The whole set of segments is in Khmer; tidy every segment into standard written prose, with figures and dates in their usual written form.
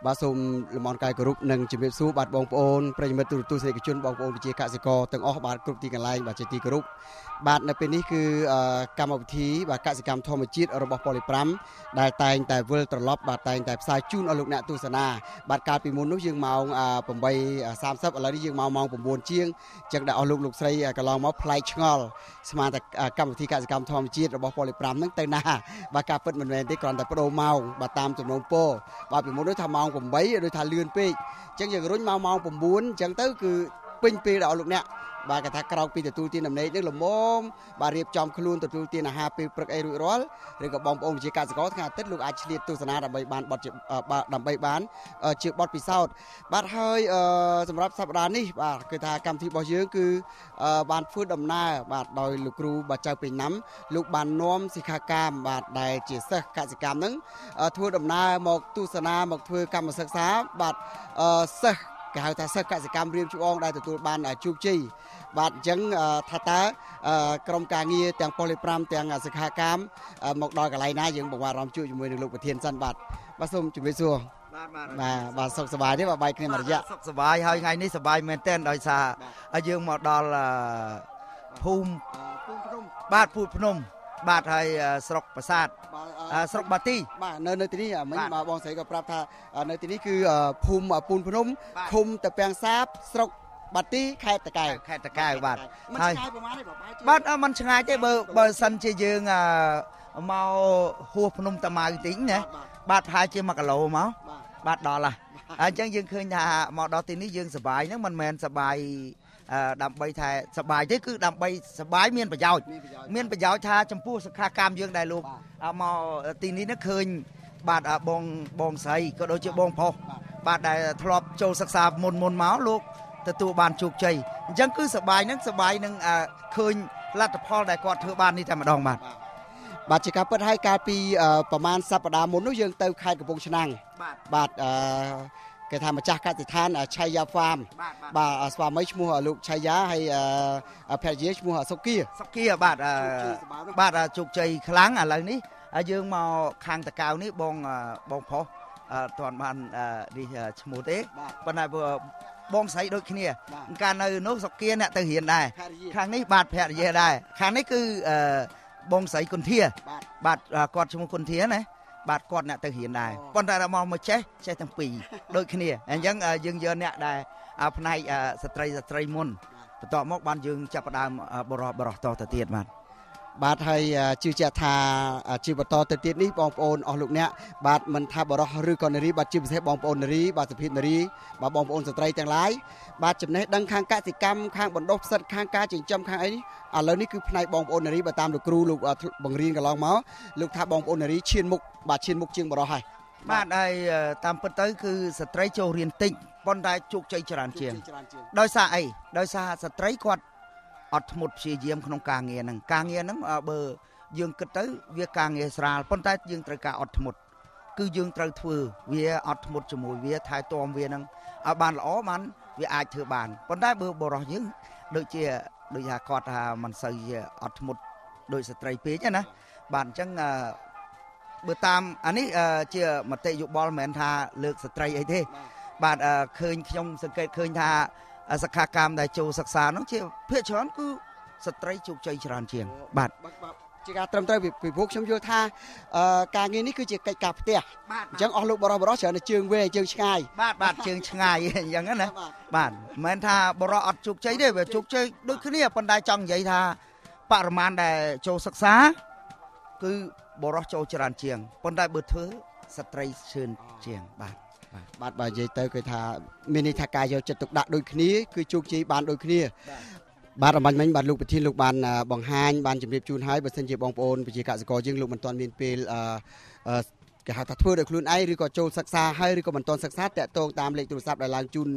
បាទសូមលំអរកាយគោរពនិងជំរាបសួរបាទបងប្អូនប្រិយមិត្តទូរទស្សនិកជនបងប្អូនប្រជាកសិករទាំងអស់បាទគ្រប់ទីកន្លែងបាទជាទីគោរពបាទនៅពេលនេះគឺកម្មវិធីបាទកសិកម្មធម្មជាតិរបស់ប៉ូលី5ដែលតែងតែវិលត្រឡប់បាទតែងតែផ្សាយជូនឲ្យលោកអ្នកទស្សនាបាទកាលពីមុននោះយើងម៉ោង8:30ឥឡូវនេះយើងមកម៉ោង9ជាងអញ្ចឹងដែលអស់លោកលោកស្រីកន្លងមកប្លែកឆ្ងល់ស្មានតែកម្មវិធីកសិកម្មធម្មជាតិរបស់ប៉ូលី5ហ្នឹងទៅណាបាទការពិតមិនមែនទេគ្រាន់តែបដូរម៉ោងបាទតាមចំណងពោបាទពីមុននោះថាម៉ោង8ដូចថាលឿនពេកអញ្ចឹងយើងរុញមកម៉ោង9អញ្ចឹងទៅគឺពេញពេលដល់លោកអ្នកបាទគេថាក្រោកពីទទួលទានដំណេកនឹងល្មមបាទរៀបចំខ្លួនទទួលទានអាហារពេលព្រឹកអីរួចរាល់ឬក៏បងប្អូនជាកសិករថ្ងៃអាទិត្យលោកអាចឆ្លៀតទស្សនាដើម្បីបានបទដើម្បីបានជាបទពិសោធន៍បាទហើយសម្រាប់សប្តាហ៍នេះបាទគឺថាកម្មវិធីរបស់យើងគឺបានធ្វើដំណើរបាទដោយលោកគ្រូបាទចៅពេញណាំលោកបាននាំសិក្ខាកាមបាទដែលជាសិស្សកសិកម្មនឹងធ្វើដំណើរមកទស្សនាមកធ្វើកម្មសិក្សាបាទសិស្សគេហៅថាសិស្សកសិកម្មរៀមច្បងដែលទទួលបានជោគជ័យបាទអញ្ចឹងថាតើក្រុមការងារទាំងប៉ូលី5ទាំងសិក្ខាកាមមកដល់កន្លែងណាយើងបង្វែរអារម្មណ៍ជួបជាមួយនឹងលោកប្រធានសិនបាទបាទសូមជម្រាបសួរបាទបាទសុខសប្បាយទេបាទបែកគ្នាមួយរយៈសុខសប្បាយហើយថ្ងៃនេះសប្បាយមែនទែនដោយសារយើងមកដល់ភូមិភ្នំបាទភូមិភ្នំបាទហើយស្រុកប្រាសាទស្រុកបាទីបាទនៅទីនេះមិញបងស្រីក៏ប្រាប់ថានៅទីនេះគឺភូមិពូនភ្នំឃុំតាពាំងសាបស្រុកបាទីខេត្តតាកែវខេត្តតាកែវបាទមិនឆ្ងាយប្រហែលទេបាទមិនឆ្ងាយទេបើសិនជាយើងមកហួសភ្នំតាម៉ៅតិចណាបាទប្រហែលជា1គីឡូមកបាទដល់ហើយអញ្ចឹងយើងឃើញថាមកដល់ទីនេះយើងសប្បាយហ្នឹងមិនមែនសប្បាយដើម្បីថាសប្បាយទេគឺដើម្បីសប្បាយមានប្រយោជន៍មានប្រយោជន៍ថាចំពោះសិក្ខាកាមយើងដែលលោកមកទីនេះណាឃើញបាទបងបងស្រីក៏ដូចជាបងប្រុសបាទដែលធ្លាប់ចូលសិក្សាមុនមកលោកទទួលបានជោគជ័យអញ្ចឹងគឺសប្បាយហ្នឹងសប្បាយនឹងឃើញលទ្ធផលដែលគាត់ធ្វើបាននេះតែម្ដងបាទបាទជាការពិតហើយកាលពីប្រហែលសប្តាហ៍មុននោះយើងទៅខេត្តកំពង់ឆ្នាំងបាទគេថាម្ចាស់កសិដ្ឋានឆៃយ៉ាហ្វាមបាទស្វាមីឈ្មោះលោកឆៃយ៉ាហើយភរិយាឈ្មោះសុគាសុគាបាទបាទជោគជ័យខ្លាំងឥឡូវនេះយើងមកខាងតកៅនេះបងបងប្រុសអត់ទាន់បាននេះឈ្មោះទេប៉ុន្តែបងស្រីដូចគ្នាកាលនៅនោះសុគាអ្នកទៅរៀនដែរខាងនេះបាទភរិយាដែរខាងនេះគឺបងស្រីគុន្ធាបាទគាត់ឈ្មោះគុន្ធាណាបាទគាត់អ្នកទៅរៀនដែរប៉ុន្តែដល់មកចេះទាំងពីរដូចគ្នាអញ្ចឹងយើងយកអ្នកដែលផ្នែកស្ត្រីមុនបន្ទាប់មកបានយើងចាប់ផ្ដើមបរោះតទៅទៀតបាទបាទហើយជឿជាក់ថាជាបន្តទៅទៀតនេះបងប្អូនអស់លោកអ្នកបាទមិនថាបរោះឬក៏នារីបាទជាពិសេសបងប្អូននារីបាទសុភាពនារីបាទបងប្អូនស្ត្រីទាំងឡាយបាទចំណេះដឹងខាងកសិកម្មខាងបណ្ដុះផ្សិតខាងការចិញ្ចឹមខាងអីនេះឥឡូវនេះគឺផ្នែកបងប្អូននារីបាទតាមលោកគ្រូលោកបង្រៀនកន្លងមកលោកថាបងប្អូននារីឈានមុខបាទឈានមុខជាងបរោះហើយបាទហើយតាមពិតទៅគឺស្ត្រីចូលរៀនតិចប៉ុន្តែជោគជ័យច្រើនជាងដោយសារអីដោយសារស្ត្រីគាត់អត់ធ្មត់ព្យាយាមក្នុងការងារហ្នឹងការងារហ្នឹងបើយើងគិតទៅវាការងារស្រាលប៉ុន្តែយើងត្រូវការអត់ធ្មត់គឺយើងត្រូវធ្វើវាអត់ធ្មត់ជាមួយវាថែទាំវាហ្នឹងឲ្យបានល្អបានវាអាចធ្វើបានប៉ុន្តែបើបរិសុទ្ធយើងដូចថាគាត់ថាមិនសូវជាអត់ធ្មត់ដូចស្ត្រីពេកណាបាទអញ្ចឹងបើតាមអានេះជាមតិយោបល់មិនមែនថាលើកស្ត្រីអីទេបាទឃើញខ្ញុំសង្កេតឃើញថាសិក្ខាកាមដែលចូលសិក្សានោះជាភាគច្រើនគឺស្ត្រីជោគជ័យច្រើនជាងបាទជាការត្រឹមត្រូវពីព្រោះខ្ញុំយល់ថាការងារនេះគឺជាកិច្ចការផ្ទះអញ្ចឹងអស់លោកបរោះច្រើនតែជើងវែងជើងឆ្ងាយបាទជើងឆ្ងាយអញ្ចឹងណាបាទមិនមែនថាបរោះអត់ជោគជ័យទេវាជោគជ័យដូចគ្នាប៉ុន្តែចង់និយាយថាបរិមាណដែលចូលសិក្សាគឺបរោះចូលច្រើនជាងប៉ុន្តែបើធ្វើស្ត្រីជឿនជាងបាទបាទបើនិយាយទៅគឺថាមានន័យថាការយកចិត្តទុកដាក់ដូចគ្នាគឺជោគជ័យបានដូចគ្នាបាទអំបញ្ញមិញបាទលោកប្រធានលោកបានបង្ហាញបានជម្រាបជូនហើយបើសិនជាបងប្អូនប្រជាកសិករយើងលោកមិនទាន់មានពេលគេហៅថាធ្វើដោយខ្លួនឯងឬក៏ចូលសិក្សាហើយឬក៏មិនទាន់សិក្សាតាក់ទងតាមលេខទូរស័ព្ទដែលឡើងជូន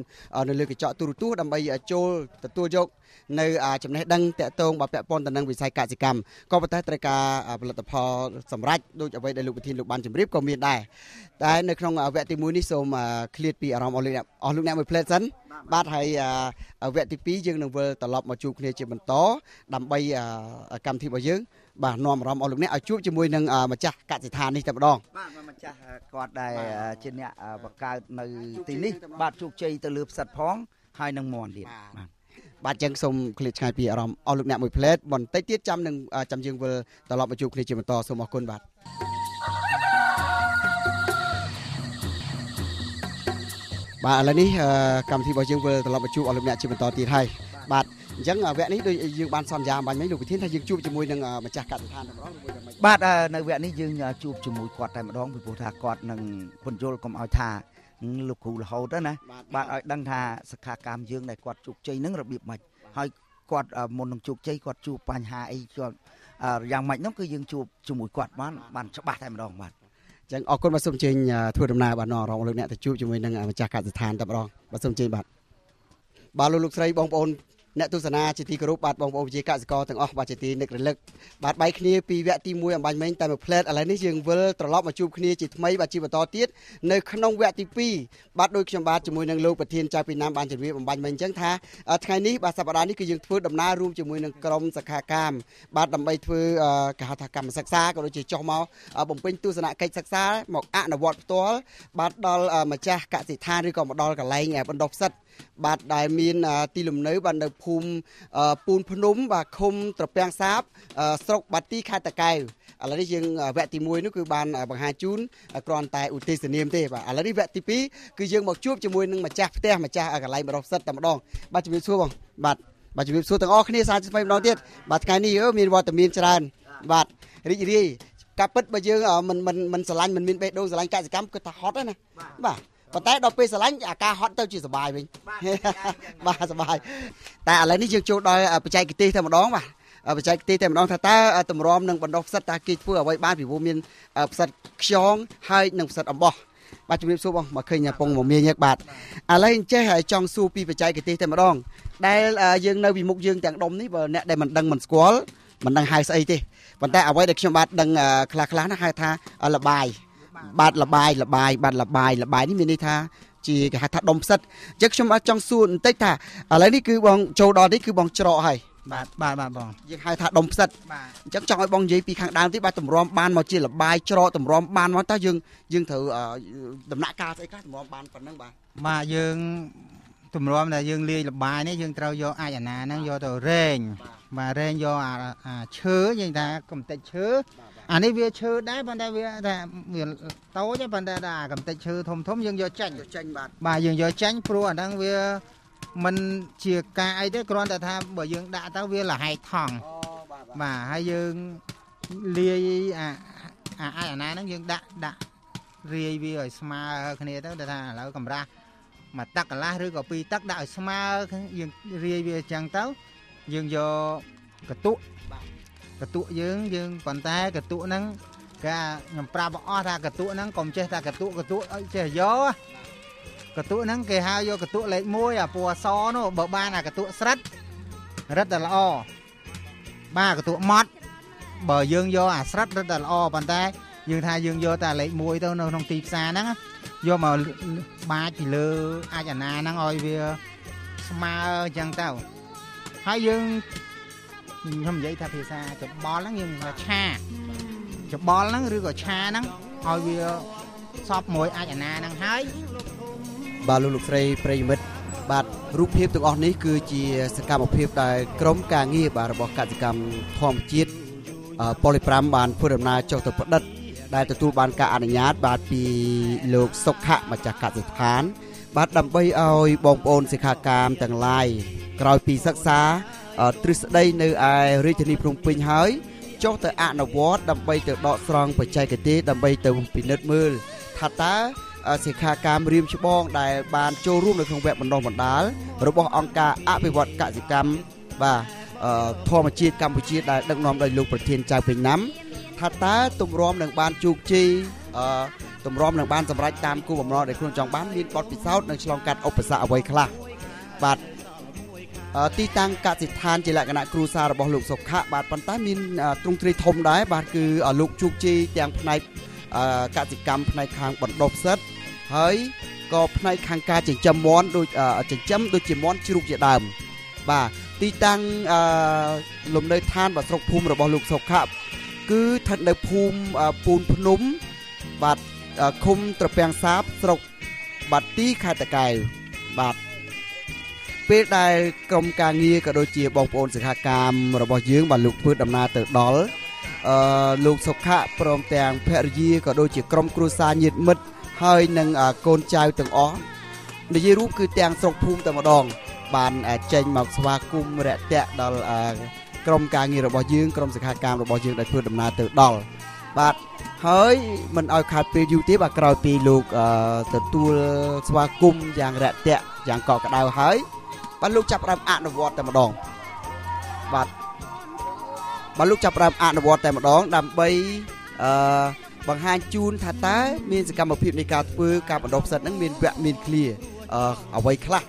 នៅលើកញ្ចក់ទូរទស្សន៍ដើម្បីចូលទទួលយកនៅចំណេះដឹងតាក់ទងបើពាក់ព័ន្ធទៅនឹងវិស័យកសិកម្មក៏ប៉ុន្តែត្រូវការផលិតផលសម្រាប់ដូចអ្វីដែលលោកប្រធានលោកបានជម្រាបក៏មានដែរតែនៅក្នុងវគ្គទី1នេះសូមឃ្លាតពីអារម្មណ៍អស់លោកអ្នកមួយផ្លែតសិនបាទហើយវគ្គទី2យើងនឹងវិលត្រឡប់មកជួបគ្នាជាបន្តដើម្បីកម្មវិធីរបស់យើង បាទនាំអារម្មណ៍អស់លោកអ្នកឲ្យជួបជាមួយនឹងម្ចាស់កសិដ្ឋាននេះតែម្ដងបាទម្ចាស់គាត់ដែលជាអ្នកបង្កើតនៅទីនេះបាទជោគជ័យទៅលើផ្សិតផងហើយនឹងមន់ទៀតបាទបាទចឹងសូមឃ្លាតឆ្ងាយពីអារម្មណ៍អស់លោកអ្នកមួយផ្លែតបន្តិចទៀតចាំនឹងចាំយើងវិលត្រឡប់មកជួបគ្នាជាបន្តសូមអរគុណបាទបាទឥឡូវនេះកម្មវិធីរបស់យើងវិលត្រឡប់មកជួបអស់លោកអ្នកជាបន្តទៀតហើយបាទអញ្ចឹងវគ្គនេះដូចយើងបានសន្យាបាញ់មិញលោកប្រធានថាយើងជួបជាមួយនឹងម្ចាស់កសិដ្ឋានតែម្ដងបាទនៅវគ្គនេះយើងជួបជាមួយគាត់តែម្ដងពីព្រោះថាគាត់នឹងពន្យល់កុំឲ្យថាលោកគ្រូរហូតណាបាទឲ្យដឹងថាសិក្ខាកាមយើងដែលគាត់ជោគជ័យនឹងរបៀបម៉េចហើយគាត់មុននឹងជោគជ័យគាត់ជួបបញ្ហាអីគាត់យ៉ាងម៉េចនោះគឺយើងជួបជាមួយគាត់បានច្បាស់តែម្ដងបាទអញ្ចឹងអរគុណបាទសូមអញ្ជើញធ្វើដំណើរបាទនាំអារម្មណ៍លោកអ្នកទៅជួបជាមួយនឹងម្ចាស់កសិដ្ឋានតែម្ដងបាទសូមអញ្ជើញបាទបាទលោកស្រីបងប្អូនអ្នកទស្សនាជាទីគោរពបាទបងប្អូនប្រជាកសិករទាំងអស់បាទជាទីនឹករលឹកបាទបែកគ្នាពីវគ្គទី1អំបញ្ញមិញតែមួយផ្លែតឥឡូវនេះយើងវិលត្រឡប់មកជួបគ្នាជាថ្មីបាទជាបន្តទៀតនៅក្នុងវគ្គទី2បាទដូចខ្ញុំបាទជាមួយនឹងលោកប្រធានចៅពីណាមបានជម្រាបអំបញ្ញមិញអញ្ចឹងថាថ្ងៃនេះបាទសប្តាហ៍នេះគឺយើងធ្វើដំណើររួមជាមួយនឹងក្រុមសិក្ខាកាមបាទដើម្បីធ្វើគេហៅថាកម្មសិក្សាក៏ដូចជាចុះមកបំពេញទស្សនកិច្ចសិក្សាមកអនុវត្តផ្ទាល់បាទដល់ម្ចាស់កសិដ្ឋានឬក៏មកដល់កន្លែងបណ្ដុះផ្សិតបាទដែលមានទីលំនៅបាទនៅភូមិពូនភ្នំបាទឃុំត្រពាំងសាបស្រុកបាទីខេត្តតាកែវឥឡូវនេះយើងវគ្គទី1នោះគឺបានបង្ហាញជូនគ្រាន់តែឧទ្ទេសនាមទេបាទឥឡូវនេះវគ្គទី2គឺយើងមកជួបជាមួយនឹងម្ចាស់ផ្ទះម្ចាស់កន្លែងបណ្ដុះផ្សិតតែម្ដងបាទជំរាបសួរបងបាទបាទជំរាបសួរទាំងអស់គ្នាសាជាថ្មីម្ដងទៀតបាទថ្ងៃនេះមានវត្តមានច្រើនបាទរីករាយការពិតបើយើងមិនស្រឡាញ់មិនមានបេះដូងស្រឡាញ់កសិកម្មគឺថាហត់ណាបាទប៉ុន្តែដល់ពេលស្រឡាញ់អាការហត់ទៅជាសបាយវិញបាទសបាយតែឥឡូវនេះយើងចូលដល់បច្ចេកទេសតែម្ដងបាទបច្ចេកទេសតែម្ដងថាតើតម្រាំនឹងបណ្ដុះផ្សិតតើគេធ្វើអ្វីបានពីព្រោះមានផ្សិតខ្យងហើយនិងផ្សិតអំបោះបាទជំរាបសួរបងមកឃើញពងមមាញឹកបាទឥឡូវអញ្ចេះចង់សួរពីបច្ចេកទេសតែម្ដងដែលយើងនៅពីមុខយើងទាំងដុំនេះបើអ្នកដែលមិនដឹងមិនស្គាល់មិនដឹងហៅស្អីទេប៉ុន្តែអ្វីដែលខ្ញុំបាទដឹងខ្លះៗណាហៅថាលបាយបាទលបាយលបាយបាទលបាយលបាយនេះមានន័យថាជាគេហៅថាដុំផ្សិតអញ្ចឹងខ្ញុំអត់ចង់សួរបន្តិចថាឥឡូវនេះគឺបងចូលដល់នេះគឺបងច្រកហើយបាទបាទបាទបងយើងហៅថាដុំផ្សិតបាទអញ្ចឹងចង់ឲ្យបងនិយាយពីខាងដើមទីបាទតម្រាំបានមកជាលបាយច្រកតម្រាំបានមកតើយើងត្រូវដំណាក់កាលស្អីខ្លះតម្រាំបានប៉ុណ្ណឹងបាទបាទយើងតម្រាំដែលយើងលាយលបាយនេះយើងត្រូវយកអាចអាណាហ្នឹងយកទៅរែងបាទរែងយកអាឈើយើងថាកំតិចឈើអានេះវាឈើដែរប៉ុន្តែវាថាវាតូចទេប៉ុន្តែថាអាកំតិចឈើធំធំយើងយកចាញ់បាទបាទយើងយកចាញ់ព្រោះអាហ្នឹងវាមិនជាការអីទេគ្រាន់តែថាបើយើងដាក់ទៅវាលហែកថង់បាទហើយយើងលាយអាអាចអាណាហ្នឹងយើងដាក់រាយវាឲ្យស្មើគ្នាទៅថាឥឡូវកម្រាស់មួយទឹកកន្លះឬក៏ពីរទឹកដាក់ឲ្យស្មើយើងរាយវាអញ្ចឹងទៅយើងយកកន្ទក់កន្ទក់យើងប៉ុន្តែកន្ទក់ហ្នឹងគេខ្ញុំប្រាប់អស់ថាកន្ទក់ហ្នឹងកុំចេះតែកន្ទក់ឲ្យចេះយកកន្ទក់ហ្នឹងគេហៅយកកន្ទក់លេខ1អាពណ៌សនោះបើបានអាកន្ទក់ស្រិតរឹតតែល្អបាទកន្ទក់ម៉ត់បើយើងយកអាស្រិតរឹតតែល្អប៉ុន្តែយើងថាយើងយកតែលេខ1ទៅនៅក្នុងទីផ្សារហ្នឹងយកមកបាចពីលើអាចអាណាហ្នឹងឲ្យវាស្មើអញ្ចឹងទៅហើយយើងខ្ញុំនិយាយថាភាសាច្បល់ហ្នឹងយើងថាឆាច្បល់ហ្នឹងឬក៏ឆាហ្នឹងឲ្យវាសពមួយអាចអាណាហ្នឹងហើយបាទលោកស្រីប្រិយមិត្តបាទរូបភាពទាំងអស់នេះគឺជាសកម្មភាពដែលក្រុមការងារបាទរបស់កសិកម្មធម្មជាតិប៉ូលី5បានធ្វើដំណើរចុះទៅផ្ដិតដែលទទួលបានការអនុញ្ញាតបាទពីលោកសុខៈម្ចាស់កសិដ្ឋានបាទដើម្បីឲ្យបងប្អូនសិក្ខាកាមទាំងឡាយក្រោយពីសិក្សាទ្រឹស្ដីនៅឯរាជធានីភ្នំពេញហើយចុះទៅអនុវត្តដើម្បីទៅដកស្រង់បច្ចេកទេសដើម្បីទៅពិនិត្យមើលថាតើសិក្ខាកាមរៀមច្បងដែលបានចូលរួមនៅក្នុងវគ្គបណ្ដុះបណ្ដាលរបស់អង្គការអភិវឌ្ឍកសិកម្មបាទធម្មជាតិកម្ពុជាដែលដឹកនាំដោយលោកប្រធានចៅពេញណាំថាតើទម្រាំនឹងបានជោគជ័យទម្រាំនឹងបានសម្រេចតាមគោលបំណងដែលខ្លួនចង់បានមានបទពិសោធន៍និងឆ្លងកាត់ឧបសគ្គអ្វីខ្លះបាទទីតាំងកសិដ្ឋានជាលក្ខណៈគ្រួសាររបស់លោកសុខៈបាទប៉ុន្តែមានទ្រង់ទ្រាយធំដែរបាទគឺលោកជោគជ័យទាំងផ្នែកកសិកម្មផ្នែកខាងបណ្ដុះផ្សិតហើយក៏ផ្នែកខាងការចិញ្ចឹមមាន់ដូចចិញ្ចឹមដូចជាមាន់ជ្រូកជាដើមបាទទីតាំងលំនៅឋានបាទស្រុកភូមិរបស់លោកសុខៈ គឺស្ថិតនៅភូមិពូនភ្នំបាទឃុំត្រពាំងសាបស្រុកបាទីខេត្តតាកែវបាទពេលដែលក្រុមការងារក៏ដូចជាបងប្អូនសិក្ខាកាមរបស់យើងបាទលោកធ្វើដំណើរទៅដល់លោកសុខៈព្រមទាំងភរិយាក៏ដូចជាក្រុមគ្រួសារញាតិមិត្តហើយនិងកូនចៅទាំងអស់និយាយរួមគឺទាំងស្រុកភូមិតែម្ដងបានចេញមកស្វាគមន៍រាក់ទាក់ដល់ក្រុមការងាររបស់យើងក្រុមសិក្ខាកាមរបស់យើងដែលធ្វើដំណើរទៅដល់បាទហើយមិនឲ្យខាតពេលយូរទេបាទក្រោយពីលោកទទួលស្វាគមន៍យ៉ាងរាក់ទាក់យ៉ាងកក់ក្ដៅហើយបាទលោកចាប់ផ្ដើមអនុវត្តតែម្ដងបាទលោកចាប់ផ្ដើមអនុវត្តតែម្ដងដើម្បីបង្ហាញជូនថាតើមានសកម្មភាពនៃការធ្វើការបណ្ដុះផ្សិតហ្នឹងមានវគ្គមានឃ្លាអ្វីខ្លះ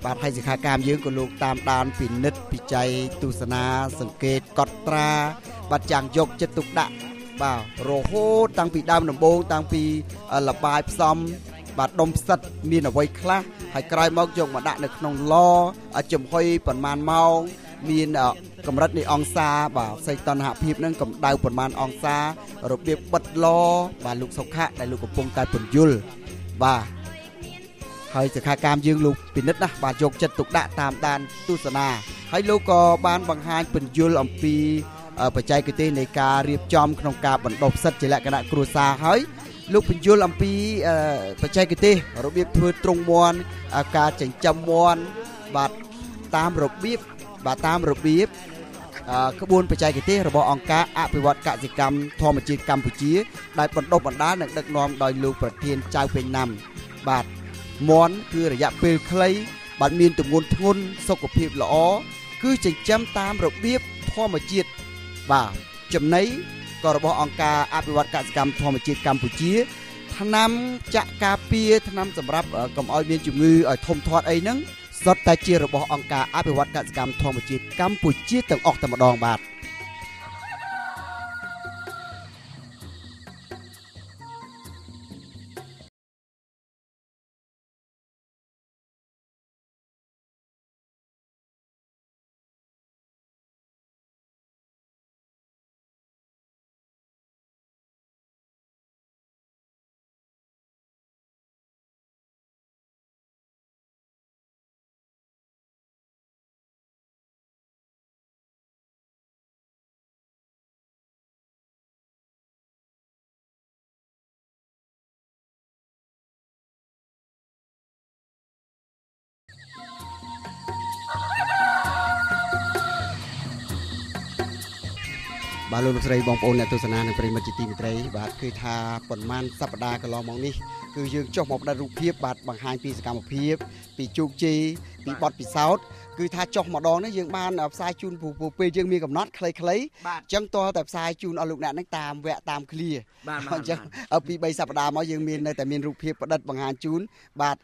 បាទហើយសិក្ខាកាមយើងក៏លោកតាមដានពិនិត្យពិច័យទស្សនាសង្កេតកត់ត្រាបាទចាំងយកចិត្តទុកដាក់បាទរហូតតាំងពីដើមដំបូងតាំងពីលបាយផ្សំបាទដុំផ្សិតមានអ្វីខ្លះហើយក្រោយមកយកមកដាក់នៅក្នុងឡចំហុយប្រមាណម៉ោងមានកម្រិតនៃអង្សាបាទសីតុណ្ហភាពនឹងកម្ដៅប្រមាណអង្សារបៀបបិទឡបាទលោកសុខៈដែលលោកកំពុងតែពន្យល់បាទហើយសិក្ខាកាមយើងលោកពិនិត្យណាបាទយកចិត្តទុកដាក់តាមដានទស្សនាហើយលោកក៏បានបង្ហាញពន្យល់អំពីបច្ចេកទេសនៃការរៀបចំក្នុងការបណ្ដុះផ្សិតជាលក្ខណៈគ្រួសារហើយលោកពន្យល់អំពីបច្ចេកទេសរបៀបធ្វើទ្រុងមាន់ការចិញ្ចឹមមាន់បាទតាមរបៀបបាទតាមរបៀបក្បួនបច្ចេកទេសរបស់អង្គការអភិវឌ្ឍកសិកម្មធម្មជាតិកម្ពុជាដែលបណ្ដុះបណ្ដាលនិងដឹកនាំដោយលោកប្រធានចៅពេញណាំបាទមាន់គឺរយៈពេលខ្លីបាទមានទម្ងន់ធ្ងន់សុខភាពល្អគឺចិញ្ចឹមតាមរបៀបធម្មជាតិបាទចំណីក៏របស់អង្គការអភិវឌ្ឍកសិកម្មធម្មជាតិកម្ពុជាថ្នាំចាក់ការពារថ្នាំសម្រាប់កុំឲ្យមានជំងឺឲ្យធំធាត់អីហ្នឹងសុទ្ធតែជារបស់អង្គការអភិវឌ្ឍកសិកម្មធម្មជាតិកម្ពុជាទាំងអស់តែម្ដងបាទបាទលោកស្រីបងប្អូនអ្នកទស្សនានិងប្រិយមិត្តជាទីមេត្រីបាទគឺថាប៉ុន្មានសប្តាហ៍កន្លងមកនេះគឺយើងចុះមកផ្ដិតរូបភាពបាទបង្ហាញពីសកម្មភាពពីជោគជ័យពីបទពិសោធន៍គឺថាចុះម្ដងនេះយើងបានផ្សាយជូនពេលយើងមានកំណត់ខ្លីៗអញ្ចឹងតោះតែផ្សាយជូនអស់លោកអ្នកហ្នឹងតាមវគ្គតាមឃ្លាអញ្ចឹងពី3សប្តាហ៍មកយើងមាននៅតែមានរូបភាពផ្ដិតបង្ហាញជូនបាទ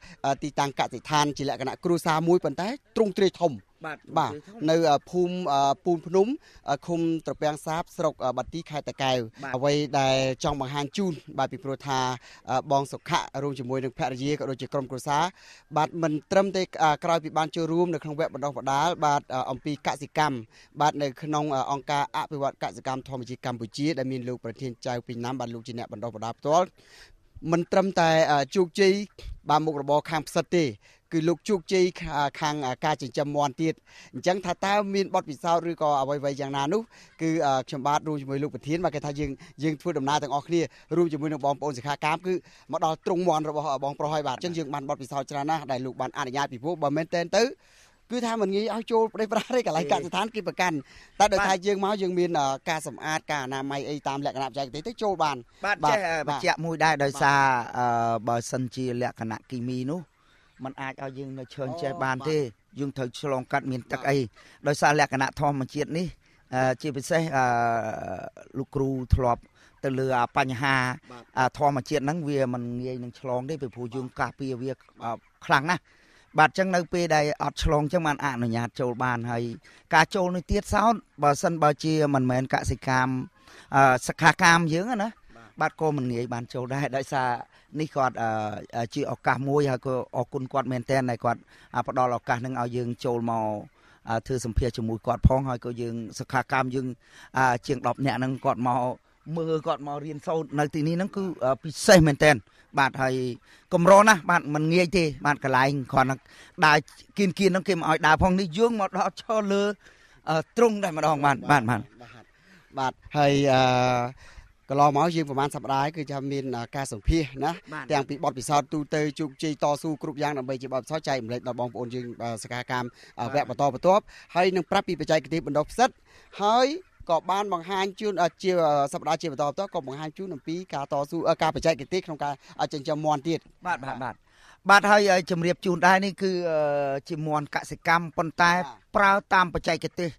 ទីតាំងកសិដ្ឋានជាលក្ខណៈគ្រួសារមួយប៉ុន្តែទ្រង់ទ្រាយធំបាទនៅភូមិពូនភ្នំឃុំត្រពាំងសាបស្រុកបាទីខេត្តតាកែវអ្វីដែលចង់បង្ហាញជូនបាទពីព្រោះថាបងសុខៈរួមជាមួយនឹងភរិយាក៏ដូចជាក្រុមគ្រួសារបាទមិនត្រឹមតែក្រោយពីបានចូលរួមនៅក្នុងវគ្គបណ្ដុះបណ្ដាលបាទអំពីកសិកម្មបាទនៅក្នុងអង្គការអភិវឌ្ឍកសិកម្មធម្មជាតិកម្ពុជាដែលមានលោកប្រធានចៅពេញណាំបាទលោកជាអ្នកបណ្ដុះបណ្ដាលផ្ទាល់មិនត្រឹមតែជោគជ័យបាទមុខរបរខាងផ្សិតទេគឺលោកជោគជ័យខាងការចិញ្ចឹមមាន់ទៀតអញ្ចឹងថាតើមានបទពិសោធន៍ឬក៏អ្វីៗយ៉ាងណានោះគឺខ្ញុំបាទរួមជាមួយលោកប្រធានបាទគេថាយើងធ្វើដំណើរទាំងអស់គ្នារួមជាមួយនឹងបងប្អូនសិក្ខាកាមគឺមកដល់ទ្រុងមាន់របស់បងប្រុសហើយបាទអញ្ចឹងយើងបានបទពិសោធន៍ច្រើនណាស់ដែលលោកបានអនុញ្ញាតពីព្រោះបើមែនតើទៅគឺថាមិនងាយឲ្យចូលប្រទេសប្រាស់ទេកន្លែងកសិដ្ឋានគេប្រកាន់តែដោយថាយើងមកយើងមានការសម្អាតការអនាម័យអីតាមលក្ខណៈបច្ចេកទេសទៅចូលបានបាទចេះបញ្ជាក់មួយដែរដោយសារបើសិនជាលក្ខណៈគីមីនោះมันអាចឲ្យយើងនៅឈើចេះបានទេយើងត្រូវឆ្លងកាត់មានទឹកអីដោយសារលក្ខណៈធម្មជាតិនេះជាពិសេសលោកគ្រូធ្លាប់ទៅលើបញ្ហាធម្មជាតិហ្នឹងវាមិនងាយនឹងឆ្លងទេពីព្រោះយើងការពារវាខ្លាំងណាស់បាទអញ្ចឹងនៅពេលដែលអត់ឆ្លងអញ្ចឹងបានអនុញ្ញាតចូលបានហើយការចូលនេះទៀតសោតបើសិនបើជាមិនមែនកសិកម្មសិក្ខាកាមយើងណាបាទក៏មិនងាយបានចូលដែរដោយសារនេះគាត់ជាឱកាសមួយហើយក៏អរគុណគាត់មែនទែនដែលគាត់ផ្ដល់ឱកាសនឹងឲ្យយើងចូលមក ធ្វើសម្ភារជាមួយគាត់ផងហើយក៏យើងសិក្ខាកាមយើងជាង10នាក់ហ្នឹងគាត់មកមើលគាត់មករៀនសូត្រនៅទីនេះហ្នឹងគឺពិសេសមែនតើបាទហើយកម្រណាស់បាទមិនងាយទេបាទកន្លែងគ្រាន់តែដើរគៀនគៀនហ្នឹងគេមិនឲ្យដើរផងនេះយើងមកដល់ឈរលើទ្រង់តែម្ដងបាទបាទបាទបាទហើយកន្លងមកយើងប្រហែលសប្តាហ៍គឺថាមានការសម្ភាសណាទាំងពីបទពិសោធន៍ទូទៅជោគជ័យតស៊ូគ្រប់យ៉ាងដើម្បីជាបទពិសោធន៍ចែករំលែកដល់បងប្អូនយើងសកម្មកម្មវគ្គបន្តបន្ទាប់ហើយនឹងប្រាប់ពីបច្ចេកទេសបណ្ដុះផ្សិតហើយក៏បានបង្ហាញជូនជាសប្តាហ៍ជាបន្តបន្ទាប់ក៏បង្ហាញជូនអំពីការតស៊ូការបច្ចេកទេសក្នុងការចិញ្ចឹមមាន់ទៀតបាទបាទបាទបាទហើយជំរាបជូនដែរនេះគឺជាមាន់កសិកម្មប៉ុន្តែប្រើតាមបច្ចេកទេស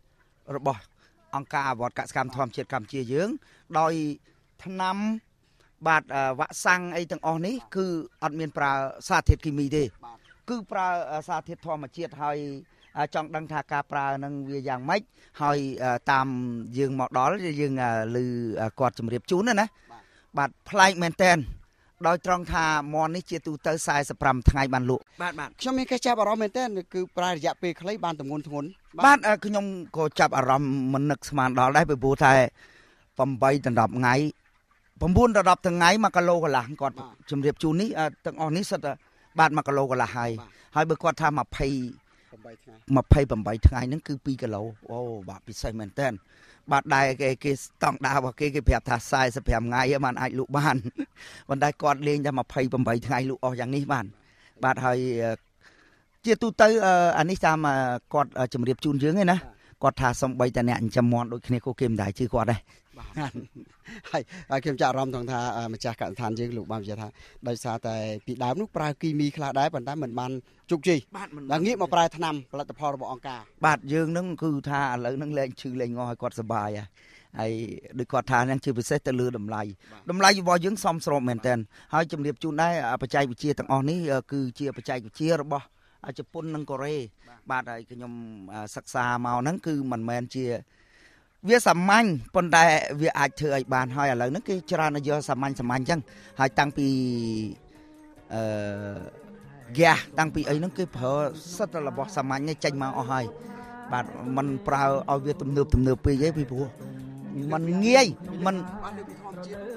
របស់អង្គការអវត្តកសិកម្មធម្មជាតិកម្ពុជាយើងដោយថ្នាំបាទវ៉ាក់សាំងអីទាំងអស់នេះគឺអត់មានប្រើសារធាតុគីមីទេគឺប្រើសារធាតុធម្មជាតិហើយចង់ដឹងថាការប្រើនឹងវាយ៉ាងម៉េចហើយតាមយើងមកដល់យើងឮគាត់ជម្រាបជូនណាបាទប្លែកមែនតើដោយត្រង់ថាមាន់នេះជាទូទៅ45ថ្ងៃបានលក់បាទបាទខ្ញុំមានការចាប់អារម្មណ៍មែនតើគឺប្រើរយៈពេលខ្លីបានទម្ងន់ធ្ងន់បាទខ្ញុំក៏ចាប់អារម្មណ៍មិននឹកស្មានដល់ដែរពីព្រោះថា8ដល់10ថ្ងៃ9ដល់10ថ្ងៃ1គីឡូកន្លះគាត់ជម្រាបជូននេះទាំងអស់នេះសិតបាទ1គីឡូកន្លះហើយហើយបើគាត់ថា28ថ្ងៃហ្នឹងគឺ2គីឡូអូបាទពិសេសមែនតើបាទដែរគេស្តង់ដាររបស់គេគេប្រាប់ថា45ថ្ងៃបានអាចលក់បានប៉ុន្តែគាត់លេងតែ28ថ្ងៃលក់អស់យ៉ាងនេះបានបាទហើយជាទូទៅអានេះតាមគាត់ជម្រាបជូនយើងឯណាគាត់ថាសំបីតែអ្នកចិញ្ចឹមមាន់ដូចគ្នាក៏គេមិនដែរជឿគាត់ដែរបាទហើយខ្ញុំចាក់អារម្មណ៍ថងថាម្ចាស់កសិដ្ឋានយើងលោកបានបញ្ជាក់ថាដោយសារតែពីដើមនោះប្រើគីមីខ្លះដែរប៉ុន្តែមិនបានជោគជ័យដល់ងាកមកប្រើថ្នាំផលិតផលរបស់អង្គការបាទយើងនឹងគឺថាឥឡូវនឹងលែងឈឺលែងងឲ្យគាត់សប្បាយហើយដូចគាត់ថានឹងជាពិសេសទៅលើតម្លៃរបស់យើងសមស្របមែនទែនហើយជំរាបជូនដែរបច្ចេកវិទ្យាទាំងអស់នេះគឺជាបច្ចេកវិទ្យារបស់ជប៉ុននិងកូរ៉េបាទហើយខ្ញុំសិក្សាមកហ្នឹងគឺមិនមែនជាវាសាមញ្ញប៉ុន្តែវាអាចធ្វើឲ្យបានហើយឥឡូវហ្នឹងគេច្រើនយកសាមញ្ញអញ្ចឹងហើយតាំងពីហ្គាសតាំងពីអីហ្នឹងគេប្រើសិតរបស់សាមញ្ញនេះចេញមកអស់ហើយបាទมันប្រើឲ្យវាទំនើបពេកទេពីព្រោះมันងាយมัน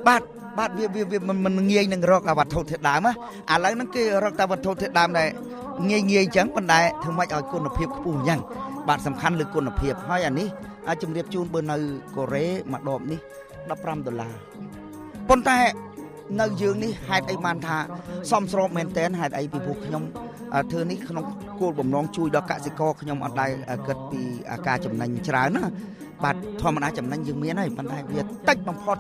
បាទបាទវាมันងាយនឹងរកវត្ថុធាតុដើមណាឥឡូវហ្នឹងគេរកតែវត្ថុធាតុដើមដែរងាយអញ្ចឹងប៉ុន្តែធ្វើម៉េចឲ្យគុណភាពខ្ពស់អញ្ចឹងបាទសំខាន់លើគុណភាពហើយអានេះជំរាបជូនបើនៅកូរ៉េមួយដបនេះ15ដុល្លារប៉ុន្តែនៅយើងនេះហេតុអីបានថាសមស្របមែនតើហេតុអីពីព្រោះខ្ញុំធ្វើនេះក្នុងគោលបំណងជួយដល់កសិករខ្ញុំអត់ដែរគិតពីការចំណេញច្រើនណាបាទធម្មតាចំណេញយើងមានហើយប៉ុន្តែវាតិចបំផុត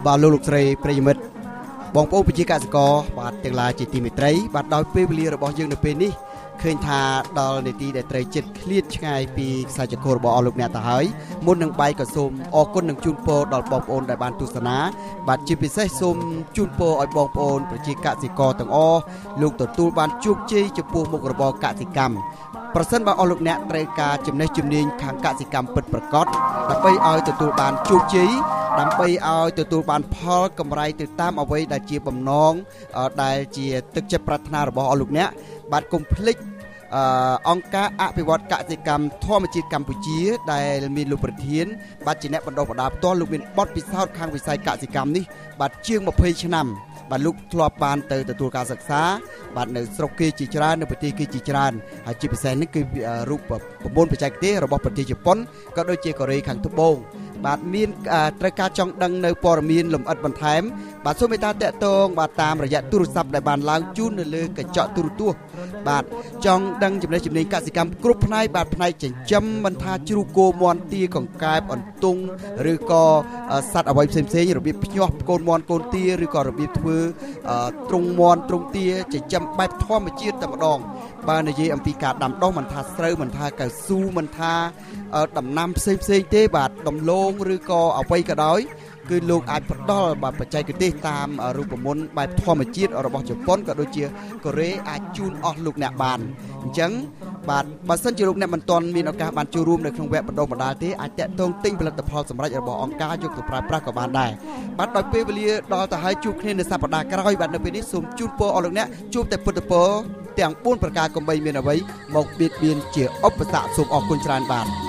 បាទលោកស្រីប្រិយមិត្តបងប្អូនប្រជាកសិករបាទទាំងឡាយជាទីមេត្រីបាទដោយពេលវេលារបស់យើងនៅពេលនេះឃើញថាដល់នាទីដែលត្រូវចិត្តឃ្លាតឆ្ងាយពីខ្សែចង្កូតរបស់អស់លោកអ្នកទៅហើយមុននឹងបាយក៏សូមអរគុណនិងជូនពរដល់បងប្អូនដែលបានទស្សនាបាទជាពិសេសសូមជូនពរឲ្យបងប្អូនប្រជាកសិករទាំងអស់លោកទទួលបានជោគជ័យចំពោះមុខរបរកសិកម្មប្រសិនបើអស់លោកអ្នកត្រូវការចំណេះជំនាញខាងកសិកម្មពិតប្រាកដដើម្បីឲ្យទទួលបានជោគជ័យដើម្បីឲ្យទទួលបានផលកម្រៃទៅតាមអ្វីដែលជាបំណងដែលជាទឹកចិត្តប្រាថ្នារបស់អស់លោកអ្នកបាទកុំភ្លេចអង្គការអភិវឌ្ឍកសិកម្មធម្មជាតិកម្ពុជាដែលមានលោកប្រធានបាទជាអ្នកបណ្ដុះបណ្ដាលផ្ទាល់លោកមានបទពិសោធន៍ខាងវិស័យកសិកម្មនេះបាទជាង20ឆ្នាំបាទលោកធ្លាប់បានទៅទទួលការសិក្សាបាទនៅស្រុកគេជាច្រើននៅប្រទេសគេជាច្រើនហើយជាពិសេសនេះគឺរូបប្រមូលបច្ចេកទេសរបស់ប្រទេសជប៉ុនក៏ដូចជាកូរ៉េខាងត្បូងបាទមានត្រូវការចង់ដឹងនៅព័ត៌មានលម្អិតបន្ថែមបាទសូមមេត្តាតាក់ទងបាទតាមរយៈទូរស័ព្ទដែលបានឡើងជូននៅលើកញ្ចក់ទូរទស្សន៍បាទចង់ដឹងចំណេះជំនាញកសិកម្មគ្រប់ផ្នែកបាទផ្នែកចិញ្ចឹមមិនថាជ្រូកគោមាន់ទាកង្កែបអន្ទង់ឬក៏សត្វអ្វីផ្សេងៗរបៀបភ្ញាស់កូនមាន់កូនទាឬក៏របៀបធ្វើទ្រុងមាន់ទ្រុងទាចិញ្ចឹមបែបធម្មជាតិតែម្ដងបើនិយាយអំពីការដាំដុះមិនថាស្រូវមិនថាកៅស៊ូមិនថាដំណាំផ្សេងៗទេបាទដំឡូងឬក៏អ្វីក៏ដោយគឺលោកអាចផ្ដល់បាទបច្ចេកទេសតាមរូបមន្តបែបធម្មជាតិរបស់ជប៉ុនក៏ដូចជាកូរ៉េអាចជូនអស់លោកអ្នកបានអញ្ចឹងបាទបើសិនជាលោកអ្នកមិនទាន់មានឱកាសបានចូលរួមនៅក្នុងវគ្គបណ្ដុះបណ្ដាលទេអាចតាក់ទងទិញផលិតផលសម្រាប់របស់អង្គការយកទៅប្រើប្រាស់ក៏បានដែរបាទដោយពេលវេលាដល់ទៅហើយជួបគ្នានៅសប្តាហ៍ក្រោយបាទនៅពេលនេះសូមជូនពរអស់លោកអ្នកជួបតែពុទ្ធពរ ទាំង4ប្រការកុំបីមានអ្វីមកបៀតបៀនជាឧបសគ្គសូមអរគុណច្រើនបាទ។